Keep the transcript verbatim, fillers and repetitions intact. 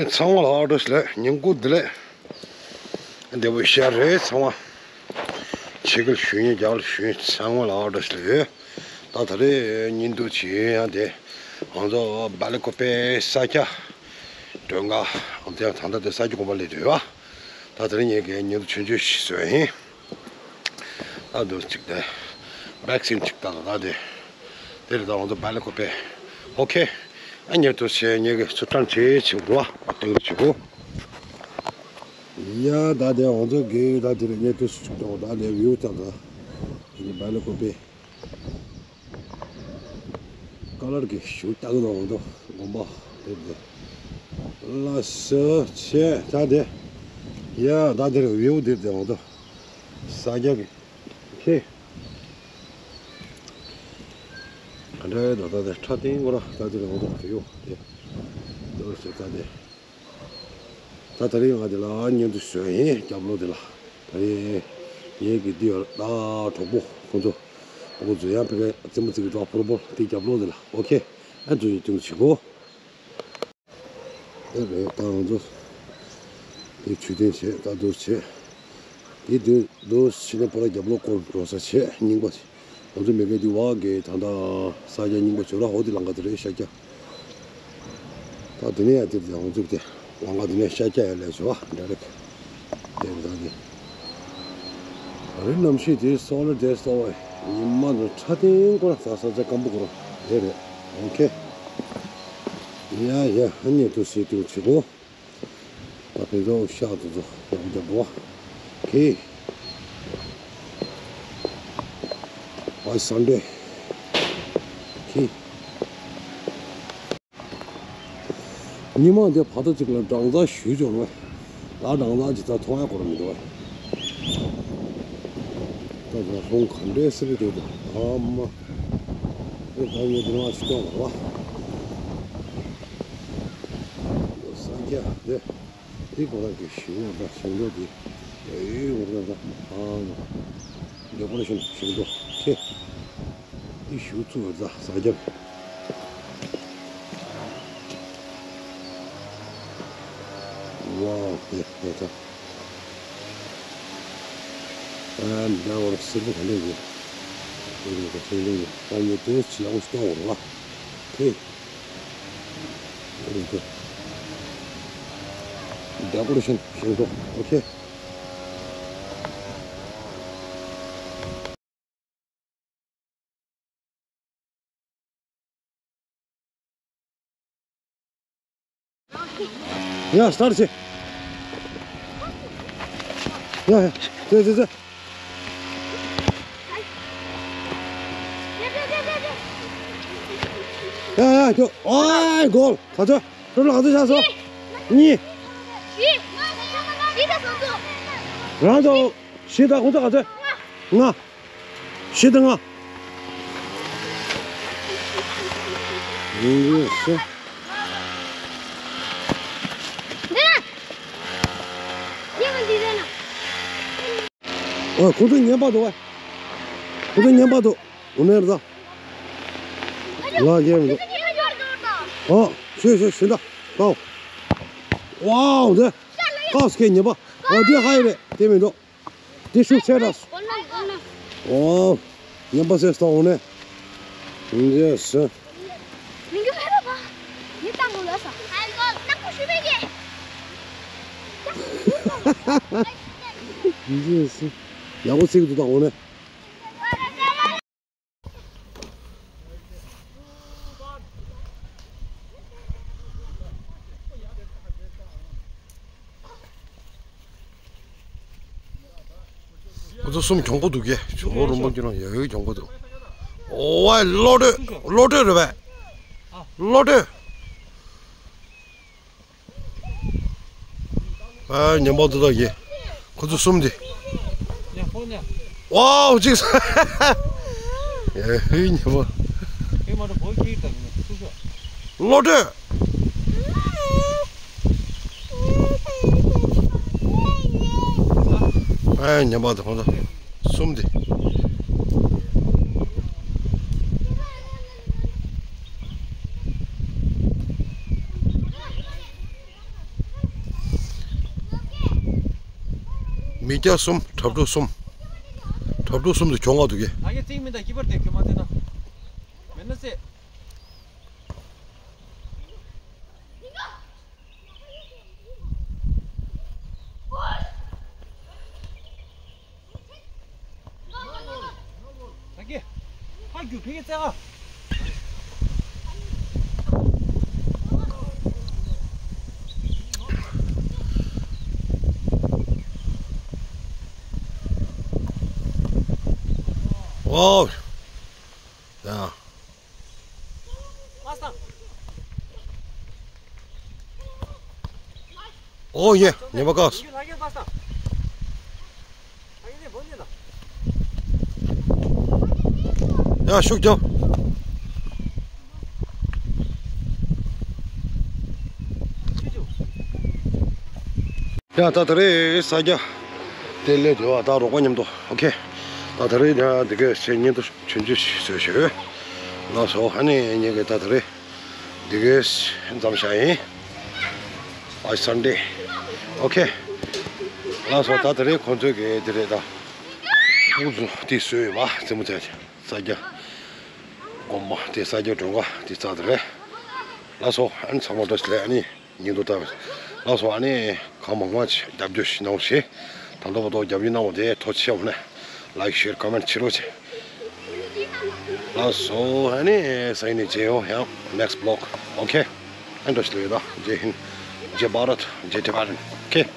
ཚང་མ་ལ་ཨ་བཀྲ་ཤིས་བདེ་ལེགས། ཉིན་གུང་བདེ་ལེགས། བདེ་པོ་ཞིག་རེད། ཚང་མ་ཕྱི་རྒྱལ་ཞུ་མཁན་རྒྱ་གར་ཞུ་མཁན་ཚང་མ་ལ་ཨ་བཀྲ་ཤིས་བདེ་ལེགས། ད་ད་རེས་ཉིན་དུ་ཆེ་ཡང་དེ་ང་ཚོ་སྦེལ་ཀོབ་པའི་ས་སྐྱ་མགྲོན་ཁང་དེ་ད་ལྟ་དེ་ས་སྐྱ་དགོན་པ་ལ་སྡོད་པ། ད་ད་རེས་ངས་ཀྱི་ཉིན་དུ་ཆུང་ཆུང་ཞིག་བཟོས་ཡིན། ད་འདུག་ཅིག་དེ་བེག་སིན་ཅིག་ད་ད་དེ་དེ་རེད། ད་ང་ཚོ་སྦེལ་ཀོབ་པའི། ཨོ་ཁེ། ཨ་ཉིན་དུ་ཆེ་ངས་ཀྱི་ཚུར་ཐང་ཆེ་ཆེ་འགྲོ་བ་སྟེང་དུ་ཆེ་གོ། ཡ་ད་དེ་ང་ཚོ་གི་ད་དེ་རེད། ཉིན་དུ་ཆུང་ཆུང་ད་དེ་བིའུ་ད་ད་དེ་སྦེལ་ཀོབ་པའི། ཀ་ལར་གྱི་ཞུ་སྟག་ནང་དུ་དགོན་པ་དེ་དེ་ལ་སོ་ཆེ་ད་དེ། ཡ་ད་དེར་བེའུ་དེ་དེ་འོང་དུ་ས་རྒྱ་གི་ཁེ། ག་འདྲ་ད་ད་དེ་ཁྲ་ཏིང་གོ་ར་ད་དེར་འོང་དུ་བེའུ་དེ་དེ་ལ་སོ་ད་དེ། ད་ད་རེས་ང་དེ་ལ་ཉན་དུ་ཞོན་ཡིན། རྒྱབ་ལོགས་དེ་ལ་ད་རེས་ངེད་ཀྱི་འདི་ཡོད་ད་གྲོགས་པོ་ཁོང་ཚོ་ཁོང་ཚོ་ཡང་ཕ་གི་རྩེད་མོ་རྩེ་གི་འདུག་ཕོ་རོ་པོ་དེ་རྒྱབ་ལོགས་དེ་ལ། ཨོ་ཁེ། ཨ་འདུག་ཡིན་དུ་བྱེད་གོ། ཨེ་རེད། ད་ང་ཚོ་དེ་ཆུ་ཐེན་བྱེད་ད་འདུག་བྱེད། དེ་དུས་འདུག་ཕྱི་ནས་པོ་ར་རྒྱབ་ལོགས་སྐོར་འགྲོ་ས་བྱེད་རྙིང་པ་བྱེད། ང་ཚོ་མེ་གེ་དེ་བ་གེ་ད་ད་ས་རྒྱ་རྙིང་པ་བྱོས་ར། ཧོ་དེ་ལང་ག་དེ་རེད་ཤ་རྒྱ། ད་དེ་ནས་ཡང་དེ་དེ་ང་ཚོ་དེ་ལང་ག་དེ་ནས་ཤ་རྒྱ་ཡར་ལས་བྱོས་བ་ཌའི་རེག་དེ་རེད། ད་དེ་རི་གནམ་གཤིས་དེ་སོག་ལེ་དེ་སོག་བ་ཉི་མ་དང་ཁྲ་ཏིང་སྐོར་ད་ས་ཆ་སྐམ་པོ་སྐོར་དེ་རེད། ཨོ་ཁེ། ཡ་ཡ་ཧ་ཉེ་དུ་སེ་དུ་ཆི་གོ། ད་ཕན་ཚུན་ཤག་ཏུ་ཚོ་ཡག་པོ་རྒྱབ་འགྲོ་བ། ཁེ། བ་སན་ཌེ། ཁེ། ཉི་མ་འདི་བར་དོ་གཅིག་ལ་སྦྲང་རྩི་ཞུས་བྱུང་བས། ད་སྦྲང་རྩི་ཇི་ལྟར་མཐོང་ཡ་གོ་ར་མི་འདུག་བས། ད་ད་ལྷུང་ག་འདྲའི་སེ་རེ་དེ་འདུག་ཨ་མ། ཨེ་ད་ངས་འདི་མ་ཞིག་སྟོན་གོ་ར་བ། སངས་རྒྱས་དེ། དེ་ཁོ་རང་གི་ཞིང་ནང་དང་ཞིང་འབྲོག་དེ་ཨེ་འོ་ར་ད་ཨང་། ཌེ་ཀོ་རེ་ཤན་ཞིང་འབྲོག་ཁེ། དེ་ཞུ་ཚུགས་འོ་ར་ད་ས་རྒྱབ། ཝའོ་དེ་དེ་ད་ཨ་འདྲ་བར་སེར་པོ་ག་ནས་ཡོད། དེ་རེད་ད་ཞིང་འབྲོག་ཡོད། ད་ངས་དེ་ཅི་ཡག་པོ་ཞིག་སྟོན་འོ་ར་བ་ཁེ། ཌེ་ཀོ་རེ་ཤན་ཞིང་འབྲོག་ཨོ་ཁེ། ཡ་སི་ཊར་ཊི་བྱེད། ཡ་ཡ་ཙེ་ཙེ་ཙེ། ཡ་ཡ་ཁྱོད་ཨའི་གོལ་ག་ཚོད། ཁྲོམ་ལ་ག་ཚོད་བཞག་སོང་། གཉིས། རང་ཚོ་བཞི་དང་ཁོང་ཚོ་ག་ཚོད། ལྔ། བཞི་དང་ལྔ། ཡིན་ཡིན་སོ། ཨོ་ཁོང་ཚོ་ཉན་པ་འདུག་བས། ཁོང་ཚོ་ཉན་པ་འདུག་འོ་ནས་ར། ལ་རྒྱལ་མི་འདུག་ཨོ་ཤོད་ཤོད་ཤོད་ད་ཀའོ། ཝའོ་འདི་ཀའོ་སྐད་ཉན་པ། ཨོ་འདི་ཧ་ཡི་རེད་དེ་མི་འདུག་འདི་ཤུགས་ཆེ་ར། ཨོ་ཉན་པ་སེ་སྟོང་འོ་ནས། འདི་སེ། འདི་སེ། ཡག་པོ་ཚིག་འདུག་ད་འོ་ནས། ཁོ་ཚོ་གསུམ་གྱོང་པོ་འདུག་གས། ཇོ་བོ་རིན་པོ་ཆེ་རང་ཡ་ཡོད་གྱོང་པོ་འདུག་ཨོ་ཝའི་བློ་གྲོས་བློ་གྲོས་རེད་པས། བློ་གྲོས། ཨ་ཉན་པ་འདུག་ད་གས། ཁོ་ཚོ་གསུམ་དེ། ཝའོ་གཅིག་ཡ་ཧི་ཉན་པ། བློ་གྲོས། ཨ་ཉན་པ་འདུག་ཁོ་ཚོ་གསུམ་དེ། མི་སྐྱ་གསུམ། གྲབས་གྲུག་གསུམ། གྲབས་གྲུག་གསུམ་དུ་གྱོང་ང་འདུག་གི། ད་གི་རྩིག་མི་འདའ་ཀི་པར་དེ་ཁྱོད་མ་བལྟས་ན། མེད་ན་སེ། ད་གི། ཕར་རྒྱུག་ཕ་གི་རྩེ་ག། ཝའོ། ཡ། ཨོ་ཡེ། ཉེས་པ་བཀག་སོང་། ཡ་ཤུགས་རྒྱབ། ཡ་ད་ད་རེས་ས་རྒྱ་དེ་སླེབས་འདུག་བ། ད་རོགས་པ་མཉམ་དུ། ཨོ་ཁེ། ད་ད་རེས་ཡ་འདི་གའི་ཆེད་ཉིན་དུ་ཆུང་ཆུང་ཞིག་བཟོས་ཞུ། ལགས་སོ། ཨ་ནི་ངེད་ཀྱི་ད་ད་རེས་འདི་གའི་མཚམས་བཞག་ཡིན། ཨ་སན་ཌེ། ཨོ་ཁེ། ལགས་སོ། ད་ད་རེས་ཁོང་ཚོས་གི་དེ་རེད་ད། ཕྲུ་གུ་ཚོ་དེ་བཟོས་ཡོད་པ། རྩེད་མོ་རྩེ་ས་རྒྱ། དགོན་པ་དེ་ས་རྒྱ་མགྲོན་ཁང་དེ་རྩ་དེ་རེད། ལགས་སོ། ཨ་ནི་ཚང་མ་བཀྲ་ཤིས་བདེ་ལེགས། ཨ་ནི་ཉིན་ཐོ་ལྟ། ལགས་སོ། ཨ་ནི་གང་མང་མང་ཞིག་རྒྱབ་སྐྱོར་ཞིག་གནང་རོགས་བྱེད། ད་ལྟ་བར་དུ་རྒྱབ་སྐྱོར་གནང་བ་དེ་ཐུགས་རྗེ་ཆེ་ཞུ། ལའིཀ་ཤེར་ཀོ་མེན་ཊི་བྱེད་རོགས་བྱེད། ལགས་སོ། ཨ་ནི་སང་ཉིན་མཇལ་ཡོང་ཡང་ནེག་སི་ཊི་བི་ལོག། ཨོ་ཁེ། ཨ་ནི་བཀྲ་ཤིས་བདེ་ལེགས། ད་ཇེ་ཧིན། ཇེ་བྷ་རད། ཇེ་ཊི་བྷ་རན། ཨོ་ཁེ།